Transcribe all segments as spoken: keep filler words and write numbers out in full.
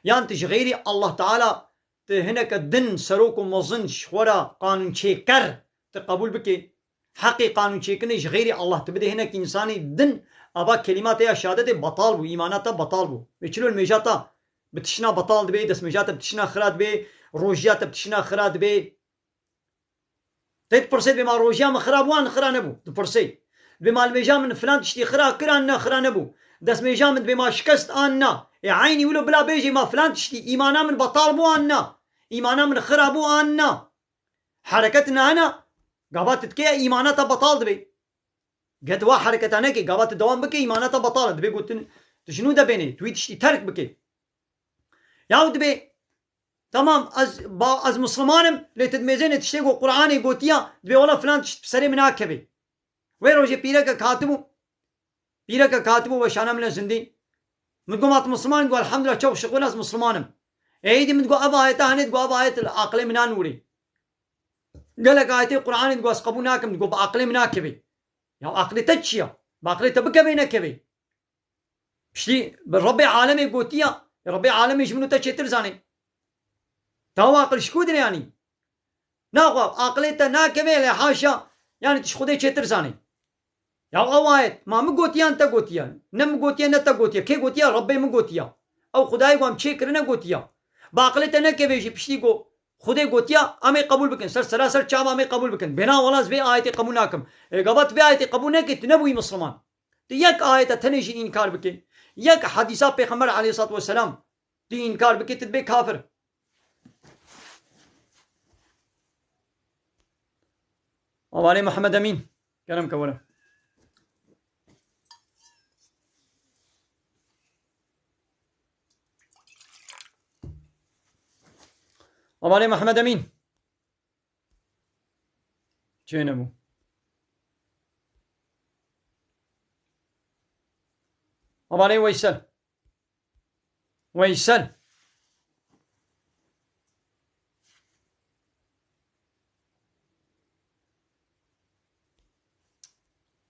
Yan tu ji xeyrî Allah Teala tu hineke din serok û mezin ji xwe re qanûnçêker tu qebûl bikê. Heqê qanûnçêkirinê ji xeyrî Allah tu bidê hinek însanî din, ava kelîma te ya şehadetê betal bû, îmana te betal bû. Wê çilo li mêja te bi tişna betal dibê, destmêja te bi tişna xira dibê, rojiya te bi tişna xira dibê. Tê dipirsê dibê ma rojiya min xira bû an xira nebû? Dipirsê. Dibê ma li mêja min filan tiştî xira kir an ne xira nebû? Destmêja min dibê ma şikest an na? Ê eynî wilo bila bêjê ma filan tiştî îmana min betal bû an na? Îmana min xira bû an na? Hereket nahena, gava tu dikê îmana te betal dibê. Get wa hereketa neke, gava tu dewam bikê îmana te betal e. Dibê gotin, tu ji nû de bênê, tu wî tiştî terk bikê. Yaw dibê, tamam, ez, ba, ez Misliman im, lê tu dimêzênê tiştê ku Qur'anê gotiya, dibê wela filan tişt bi serê min nakevê. Wê rojê pîrekek hatibû, pîrekek hatibû weşana min e zindî. Min got, ma tu Misliman? Got, elhamdulillah, çok şükür ez Misliman im. Êdî min got, ev ayeta henê, got, ev ayet li aqilê min nanûrê. Gelek ayetê Qur'anê digot, ez qebûl nakim, digot, bi aqilê min nakevê. Ya aqilê te çi ya? Bi aqilê te bikevê nekevê. Piştî bi Rebbê alemê gotiya, Rebbê alemê ji min û te çêtir zanê. Te ew aqil ji ku dirê anî? Naxwe aqilê te nakevê lê haşa, yanî tu ji Xwedê çêtir zanî. Ya ew ayet, ma min gotiyan te gotiya? Ne min gotiye, ne te gotiye. Kê gotiya? Rebbê min gotiya. Ew Xwedayê ku em çê kirine gotiya. Bi aqilê te nekevê jî piştî ku Xwedê gotiya, em ê qebûl bikin. Ser sera ser çava em ê qebûl bikin. Bêna wela ez vê ayetê qebûl nakim. Ê gava tu vê ayetê qebûl nekî, tu nebûyî Misliman. Tu yek ayete tenê jî înkar bikî. Yek hedîsa Pêxember aleyhissalatu vesselam tu înkar bikî, tu dibê kafir. Avalê Mihemed Emîn. Kerem ke were. Avalê Mihemed Emîn. Çê nebû. Avalê Weysel. Weysel.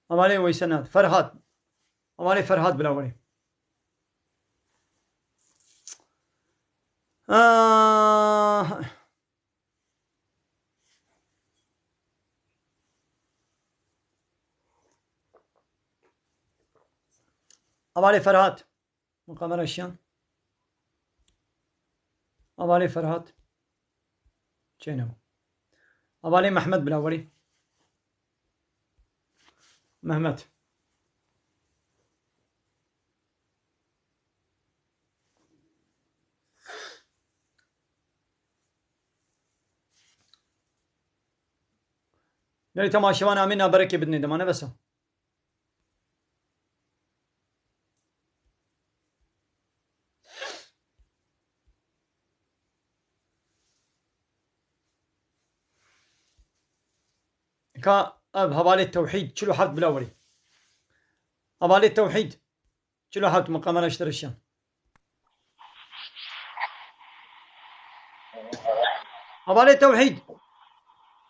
Avalê Weysel nat. Ferhat. Avalê Ferhat bila werê. Ah. Avalê Ferhat. Min kamera şiyan. Avalê Ferhat. Çênebû. Avalê Mehmet bila werî. Mehmet. Gelî temaşevan amê naberekê bidinê dema ne besa. Ka ev hevalê tewhîd çil û heft bila werî. Hevalê tewhîd çil û heft, min kamera ji te re şiyan. Hevalê tewhîd.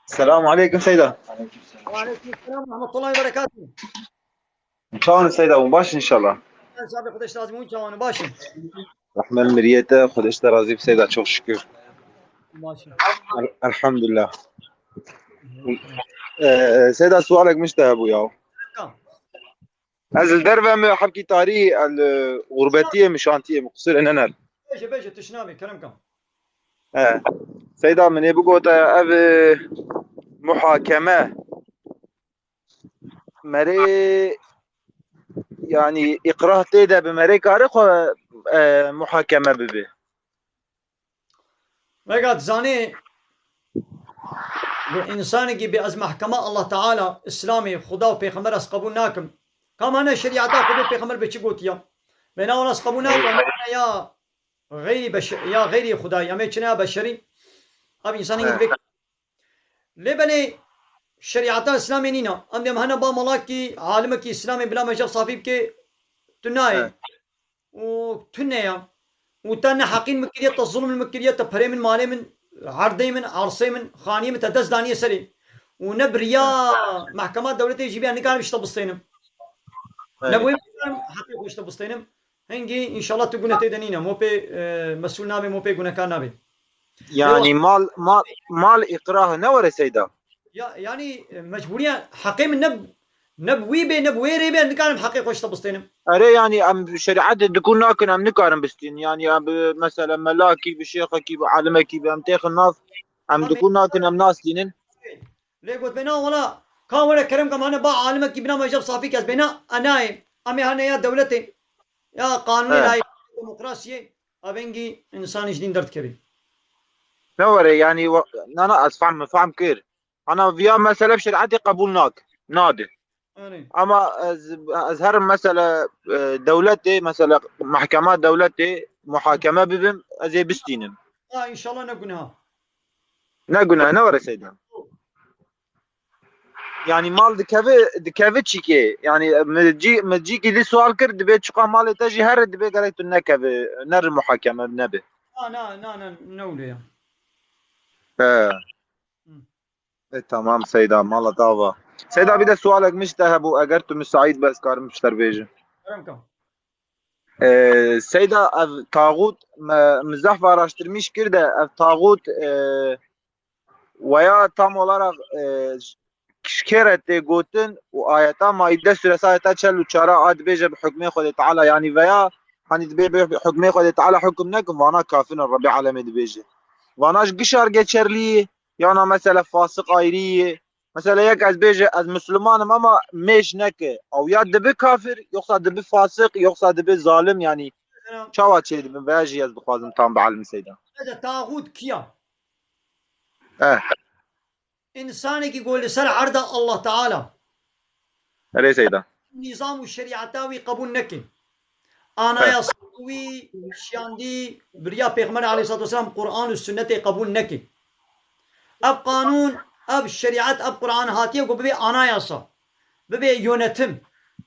Selamun aleykum Seyda. Ve aleykum selam ve rahmetullahi ve berekatuhu. Çawan Seyda, hûn baş in inşallah. Ben sabi Xwedê ji razî bûn, çawan baş in. Rehmel miriyete, Xwedê ji te razî bi Seyda, çok şükür. Baş in. El-, elhamdülillah. Ee, Seyda, sualek min ji te hebû ya. Tamam. Ez li derve me hebkî tarî, el, e, xurbetiyê mi, şantiyê mi, qusûrê nener. Bêje, bêje, tişt nabê, kerem kam. He. Seyda, min ê bigote ev, e, muhakeme merê, yanî îkrah tê de bi merê kare xwe, e, muhakeme bibe. Vega dizanê bi însanekî bê ez mehkema Allah Teala, Îslamê, Xuda û Pêxember ez qebûl nakim. Ka mane şerîeta Xwedê Pêxember bê çi gotiya? Bê na wala ez qebûl nakim, mane ya xeyrî beşe-, ya xeyrî Xwedayî, em ê çine ya beşerî. Ev însanekî Evet. dibê. Lê belê şerîeta Îslamê nîna. Em dê em hene ba malakî, alimekî Îslamê bila mecel safî bike, tu nayê. Evet. û tune ya. Û te neheqîn min kiriye, te zulm min kiriye, te perê min, malê min, erdê min, ersê min, xaniyê min te dest daniye serê. Û ne biriya mehkema dewletê jî biya nikarim ji te bistênim. Evet. Ne bûyî nikarim heqê xwe ji te bistênim. Hingî înşallah tu gune tê de nîne. Mo pê, e, mesûl nabe, mo pê gunekar nabe. Yani mal mal mal ikrah ne were Seyda? Ya, yani, e, mecburiyen heqê min ne, ne bi wî bê, ne bi wê rê bê, ez nikarim heqê xwe ji te bistênim. Erê, yani em şerîetê dikû nakin, em nikarin bistîn. Yani em bi mesela melakî, bi şêxekî, bi alimekî, bi em têxin nav, em dikû nakin, em nastînin. Lê got bêna wala, ka were kerem ke mane ba alimekî bina me jeb safî kes bêna, enayê, em ê hane ya dewletê, ya qanûnê, layîk, demokrasiyê, evengî însanî ji dîn derdikevî. Ne were, yani wa- na na ez fehm, fehm kir. Ana viya mesele bi şerîetê qebûl nak, nade. Erê. Ama ez, ez herim mesela, e, dewletê, mesela mehkema dewletê muhakeme bibim, ez ê bistînim. Ha, înşallah ne guneha. Ne guneha, ne were Seyda. Yani mal dikeve, dikeve çîkê. Yani mi cî, mi cîkî dî sual kir, dibê çiqa malê te jî here, dibê gerek tu nekeve, neri muhakeme nebe. Na, na, na, na, ne wile ya. He. E, tamam Seyda, mala dava. Seyda, bir de sualek min ji te hebû, eger tu müsait be, ez karim ji te bêjim. Kerem ka. E, Seyda, ev taxût me, min zehf araştirmîş kir de, ev taxût, e, weya tam olarak, e, kişkê re tê gotin û ayeta Maide suresi ayeta çel û çar a dibêje bi hukmê Xwedê Teala, yani veya hani dibê bi hukmê Xwedê Teala hukm nekin, vana kafir in, Rebê alemê dibêje. Vana ji gişar geçerlî ye, yana mesela fasik ayrî ye. Mesela yek ez bêje ez Müslümanım ama mêş neke, ew ya dibi kafir, yoksa dibi fasik, yoksa dibi zalim, yani çawa çê dibin veya jî ez bixwazim tam bielmim Seyda. Mesela taxût kiya? Eh. Însanekî ku li ser erda Allah Teala Erê Seyda. Nîzam û şerîeta wî qebûl neke. Anayasa wî şiyandî biriya Pêxember aleyhissalatu vesselam, Quran û Sunnetê qebûl neke. Ev qanûn, ev şerîet, ev Quran hatiye ku bibe anayasa, bibe yönetim,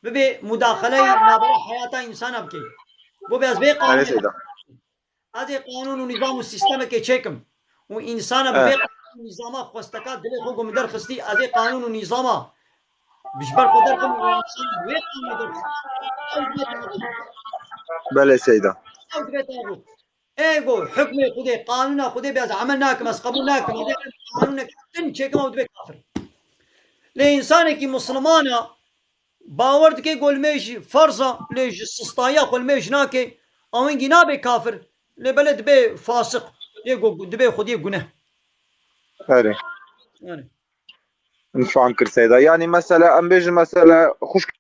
bibe mudaxeleyê navbera heyata însana bike. Ku be ez vê Erê qanûnê Seyda. Ez ê qanûn û nîzam û sîstemekê çêkim û însana bi vê qanûn û nîzama xwesteka dilê xwe ku min derxistî, ez ê qanûn û nîzama ji ber xwe derxim û însan bi wê qanûnê derxim. Ew dibe taxût. Belê Seyda. Ew dibe taxût. Ê ku hukmê Xwedê, qanûna Xwedê bê ez emel nakim, ez qebûl nakim, ez ê qanûnek din çêkim, ew dibe kafir. Lê însanekî misliman e, bawer dike ku li me jî ferz e, lê ji sistahiya xwe li me jî nake, ewengî nabe kafir, lê belê dibe fasiq, yê ku dibe xwediyê guneh. Erê. Yani. Min fam kir Seyda. Yani mesela em bêjin mesela xwişk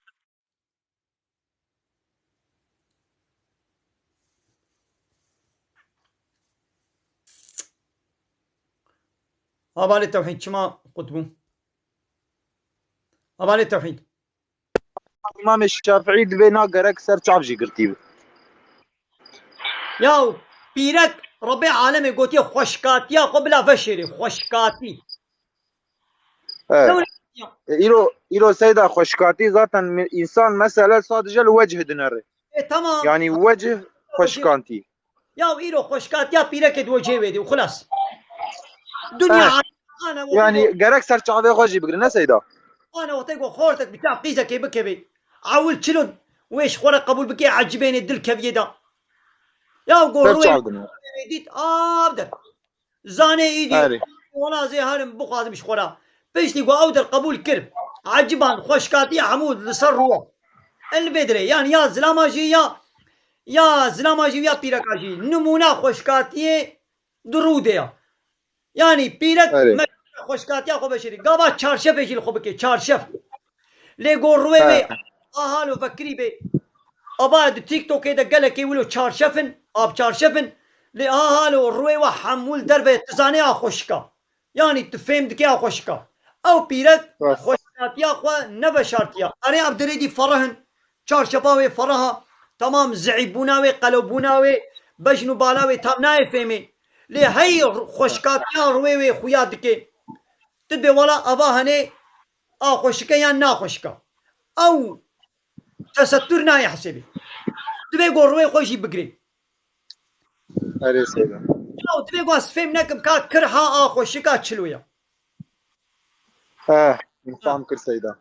Hevalê tewhîd çima qut bû? Hevalê tewhîd. Îmamê Şafîî divê na gerek ser çav jî girtî bi. Yaw pîrek Rebê alemê gotiye xweşkatiya xwe bila veşêrê, xweşkatî. Evet. Îro, îro Seyda xweşkatî zaten mi- insan mesela sadece li wecih dinere. E tamam. Yani wecih xweşkantî. Ya îro xweşkatiya pîrekê di wecihê wê de û xilas. Dunya ane Yani gerek ser çavê xwe jî bigrin ne Seyda? Ane wextê ku xortek bi çav qîzekê bikevê. Ewil çilo wê ji xwe re qebûl bike ecibênê dil keviyê de. Ya go Ser rûyê çav dine. Wê dît av der. Zanê îdî Erê. Wala zê herim bixwazim ji xwe re. Piştî ku ew der qebûl kir. Eciban xweşkatiya hemû li ser rû. El vê dirê. Yani ya zilama jî ya ya zilama jî ya pîreka jî. Nimûna xweşkatiyê di rû de ya. Yani pîrek Erê. me xweşkatiya xwe veşêrî. Gava çarşefê jî li xwe bike. Çarşef. Lê go rûyê wê He. Ahalo vekirî bê. Ava di TikTokê de gelekê wilo çarşef in, av çarşef in. Lê ahalo rûyê we hemû li derve tu zanê a xweşika. Yani tu fêm dikê a xweşika. Ew pîrek Rast. Xweşkatiya xwe neveşartiya. Erê ev derê dî fereh in. Çarşefa wê fereha. Tamam zîîfbûna wê, qelewbûna wê, bejn û bala wê tam nayê fêmê. Lê hey xweşkatiya rûyê wê xuya dike. Tu dibê wala ava henê a xweşik e yan na xweşik e. Ew tesettur nayê hesêbê. Divê ku rûyê xwe jî bigirê. Erê Seyda. Ya divê ku ez fêm nekim ka kirha a xweşik a çilo ye. Eh, min fam kir Seyda.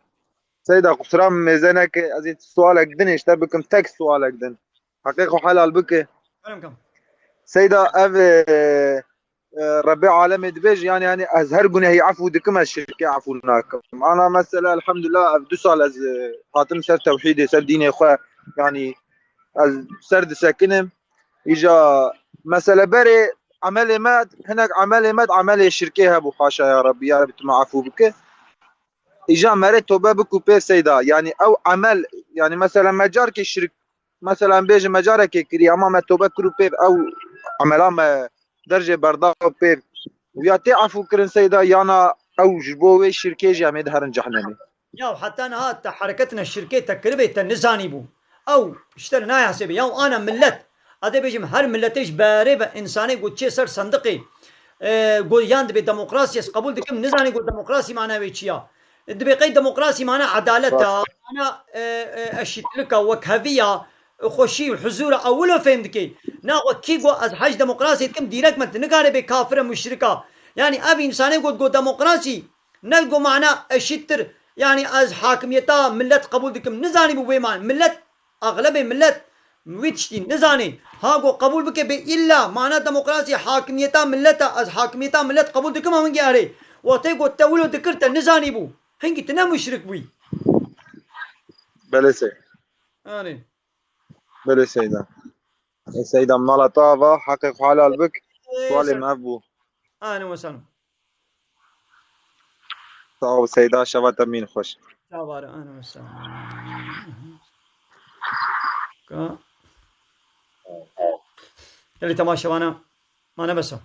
Seyda, qusura min mêze neke, ez ê sualek din ê ji te bikim, tek sualek din. Heqê xwe helal bike. Kerem kam. Seyda, ev, e, e, Rebbê alemê dibêje, yani, yani ez her gunehî efû dikim, ez şirkê efû nakim. Ana mesela, elhamdulillah, ev du sal ez, e, hatim ser tewhîdê, ser dînê xwe, yani, ez ser disekinim. Îja mesele berê emelê me, hinek emelê me, emelê şirkê hebû, haşa ya Rabbi, ya Rabbi, tu me efû bike. Îja merê tobe biku pê Seyda. Yani ew emel, yani mesela me carkê şirk, mesela em bêjin me carekê kirî, ama me tobe kiru pê ew emela me dercê berdaw pê. Û ya tê efû kirin Seyda, yana ew ji bo wê şirkê jî em ê diherin cehnemê. Ya heta niha te hereketine şirkê te kiribê te nizanîbû. Ew ji te re nayê hesêbê. Ya ana millet. Ez dê bêjim her milletê ji berê ve însanê ku çê ser sendiqê, e, ku yan dibê demokrasî ez qebûl dikim, nizanê ku demokrasî mana wê çi ya. Dibê qey demokrasî mana edalet a, mana, e, e, eşîtlik a, wekheviya, xweşî û huzûr a, ew wilo fêm dike. Na xwe kî ku ez hej demokrasî dikim, dîrek me tu nikare bê kafir e, muşrik a. Yani ev însanê ku, ku demokrasî ne ku mana eşîttir, yani ez hakimiyeta millet qebûl dikim. Nizanî bû wê man. Millet, axlebê millet wî tiştî nizanî. Ha ku qebûl bike bê îlla mana demokrasî hakimiyeta millet a, ez hakimiyeta millet qebûl dikim, a hingî erê. Wextê ku te wilo dikir te nizanî bû. Hingî tu ne muşrik bûyî. Belê sey. Anê. Belê Seyda. Ê Seyda, mala te ava, heqê xwe helal bik. Ê, Sualê ser- me ev bû. Ahlen ve sehlen. Sağ ol Seyda, şeva te mîn xweş. Çavare, ahlen ve sehlen. Ka. Gelî temaşevana, mane besa.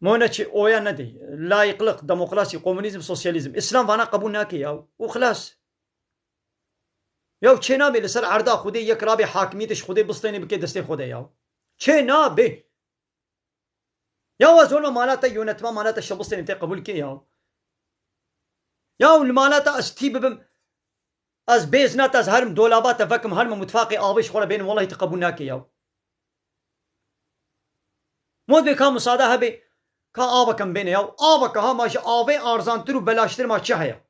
Mone çi oya nedê. Layıklık, demokrasi, komünizm, sosyalizm. İslam vana qebûl nake ya. Û xilas. Ya çê nabe li ser erda Xwedê yek rabe hakimiyetê ji Xwedê bistêne bike destê Xwedê ya. Çê nabe. Ya ez zolma mala te, yönetma mala te şebistêne te qebûl ke ya. Ya li mala te ez tî bibim, ez bêzna te, ez herim dolaba te vekim, herim mutfaqê avê ji xwe re bênim, welahi tu qebûl nake ya. Mod bê ka musade hebe, ka aveke min bêne ya. Aveke ha ma ji avê arzantir û belaştir ma çi heye?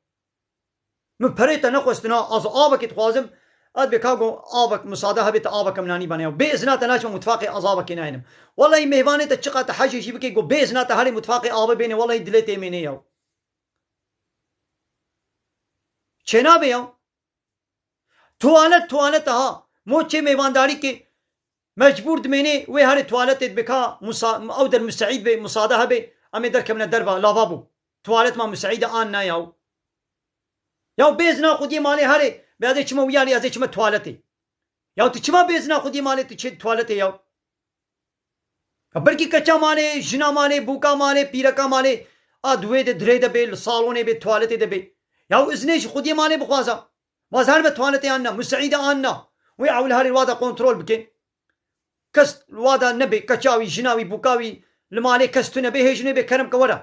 Min perê te nexwestina, ez avekê dixwazim, ez bê ka go avek musade hebe te aveke min anî bane ya. Bê izna te naçim mutfaqê, ez avekê nayênim. Welahi mêvanê te çiqa te hecê jî bike, go bê izna te herê mutfaqê avê bêne, welahi dilê tê mêne ya. Çênabe ya. Tuwalet, tuwalet ha. Mo çê mêvandarî ke mecbûr dimênê wê herê tuwaletê dibe ka musa-, ew der museîd be, musade hebe, em ê derkevine derva, lavabo. Tuwalet ma museîde an na yaw. Yaw bê zina xwediyê malê herê, be ez ê çime wî alî, ez ê çime tuwaletê. Yaw tu çima bê zina xwediyê malê tu çê tuwaletê yaw? Ya belkî keça malê, jina malê, bûka malê, pîreka malê, a di wê de dirê de bê, li salonê bê, tuwaletê de bê. Yaw iznê ji xwediyê malê bixwaza. Baz her be tuwaletê an na, museîde an na. Wê ewil herê wa da kontrol bike. Kes wa da nebe, keça wî, jina wî, bûka wî, li malê kes tune bê, hêjinê bê kerem ke were.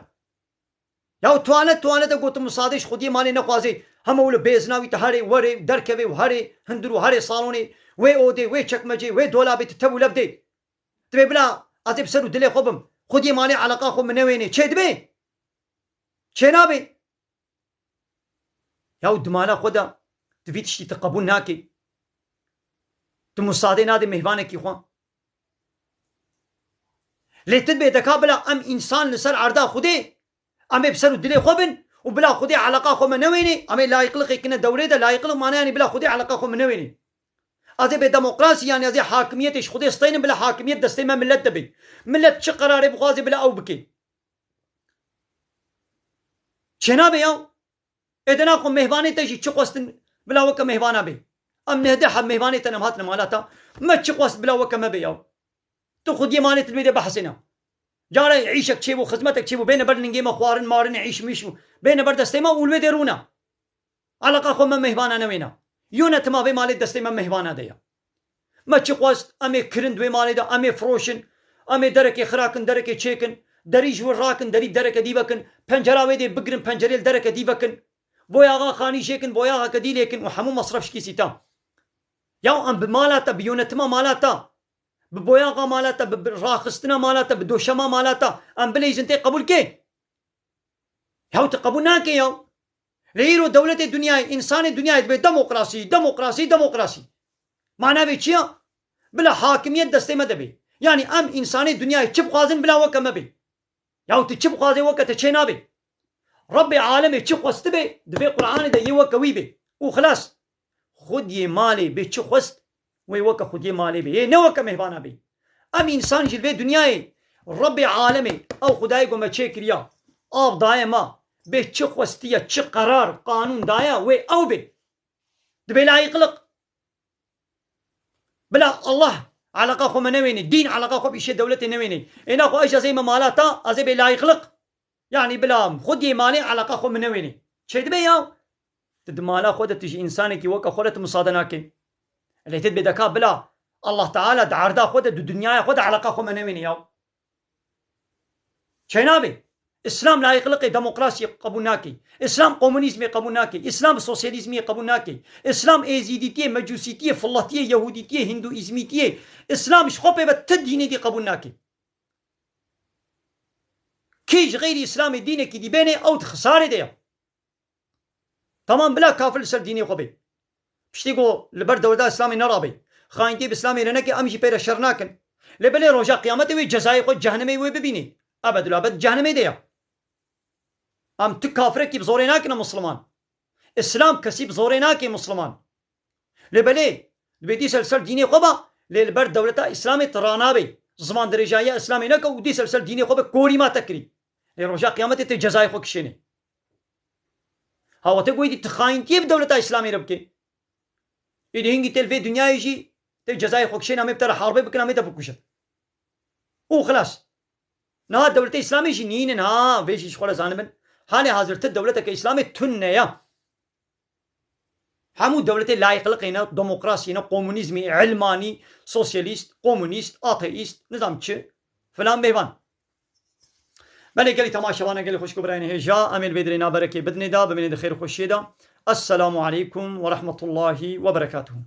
Ya tuwalet, tuwalet e gotin musadê ji xwediyê malê nexwazê. Hema wilo bê izna wî te herê, werê, derkevê û herê, hundir û herê salonê, wê odê, wê çekmecê, wê dolabê tu tev û lev dê. Dibê bila ez ê bi ser û dilê xwe bim. Xwediyê malê eleqa xwe min newênê. Çê dibê? Çê nabê? Yaw di mala xwe de tu vî tiştî tu qebûl nakî. Tu musadê nadê mêvanekî xwe. Lê tu dibê deka bila em însan li ser erda Xwedê, em ê bi ser û dilê xwe bin û bila Xwedê eleqa xwe me newênê, em ê layıklıkê kine dewrê de, layıklık mane yanî bila Xwedê eleqa xwe me newênê. Ez ê bê demokrasî yanî ez ê hakimiyetê ji Xwedê steynim bila hakimiyet destê me millet de bê. Millet çi qerarê bixwazê bila ew bikê. Çênabe ya. Ê dina xwe mêvanê te jî çi xwestin bila weke mêvana bê. Em nehdeh heb mêvanê te nem hatine mala te. Me çi xwest bila weke me bê ya. Tu xwediyê malê tu dibê de behsêne. Cara îşek çêbû, xizmetek çêbû, bêne ber ningê me xwarin, marin, îş miş û bêne ber destê me û li wê dê rûne. Eleqa xwe me mêvana newêne. Yönetima vê malê destê me mêvana de ye. Me çi xwest, em ê kirin di wê malê de, em ê firoşin, em ê derekê xirakin, derekê çêkin, derî ji wir rakin, derî dereke dî vekin, pencera wê dê bigirin, pencerê li dereke dî vekin. Boyaxa xanî jêkin, boyaxeke dî lêkin û hemû mesref şikîsî ta. Ya em bi mala te, bi yönetima mala te, bi boyaxa mala te, bi, bi raxistina mala te, bi doşema mala te, em bileyzin tê qebûl kê? Yaw tu qebûl nake yaw. Lê îro dewletê dinyayê, însanê dinyayê dibê demokrasî, demokrasî, demokrasî. Mana vê çi ya? Bila hakimiyet destê me de bê. Yanî em însanê dinyayê çi bixwazin bila weke me bê. Yaw tu çi bixwazê weke te çê nabê. Rebbê alemê çi xwestibê, divê Qur'anê de yê weke wî bê. Û xilas. Xwediyê malê bê çi xwest, wê weke xwediyê malê bê. Yê ne weke mêhvana bê. Em însan jî li vê dinyayê Rebbê alemê, ew Xwedayê ku me çêkiriya, av daye me, bê çi xwestiye, çi qerar, qanûn daye, wê ew bê. Dibê layîqliq. Bila Allah eleqa xwe me newênê, dîn eleqa xwe bi îşê dewletê newênê. Êna xwe ez jî ez ê me mala ta, ez ê bê layîqliq. Yanî bila xwediyê malê eleqa xwe min newênê. Çêdibe ya? Tu di mala xwe de tu ji însanekî weke xwe re tu misade nakê. Lê tu dibê deka bila Allah Teala di erda xwe de, di dinyaya xwe de eleqa xwe me newênê ya. Çênabe. Îslam layîqliqê demokrasiyê qebûl nake. Îslam komunîzmê qebûl nake. Îslam sosyalîzmiyê qebûl nake. Îslam êzîdîtiyê, mecûsîtiyê, fillatiyê, yehûdîtiyê, hindûîzmîtiyê. Îslam ji xwe pê ve ti dînê dî qebûl nake. Kî ji xeyrî Îslamê dînekî dî bênê, ew di xisarê de ye. Tamam, bila kafir li ser dînê xwe bê. Piştî ku li ber dewleta Îslamê nerabe. Xayîntî bi Îslamê re neke, em jî pê re şer nakin. Lê belê roja qiyametê wê cezayê xwe cehennemê wê bibînê. Ebedulabed cehennemê de ye. Em tu kafirekî bi zorê nakine Musliman. Îslam kesî bi zorê nake Musliman. Lê belê, dibê dîsa li ser dînê xwe ba, lê li ber dewleta Îslamê tu ranabê. Ziman dirêjahiya Îslamê neke û dîsa li ser dînê xwe be korî ma te kirî. Lê roja qiyametê tê cezayê xwe kişênê. Hawa te goyî tu xayîntiyê bi dewleta Îslamê re bike. Êdî hingî tê li vê dinyayê jî tê cezayê xwe kişênê, em ê bi te re harbê bikin, em ê te bikujin. Û xilas. Niha dewletê Îslamê jî nînin ha, vê jî ji xwe re zanibin. Halê hazir ti dewleteke Îslamê tune ya. Hemû dewletê layîqliqê ne, demokrasiyê ne, komunîzmê, ilmanî, sosyalîst, komunîst, ateîst, nizam çi, filan bêvan. Belê gelî temaşevana gelî xwişk û birayên hêja, em ê li vê dirê naberekê bidinê de, bimînê di xêr û xweşiyê de. Esselamu aleykum ve rahmetullahi ve berekatuhu.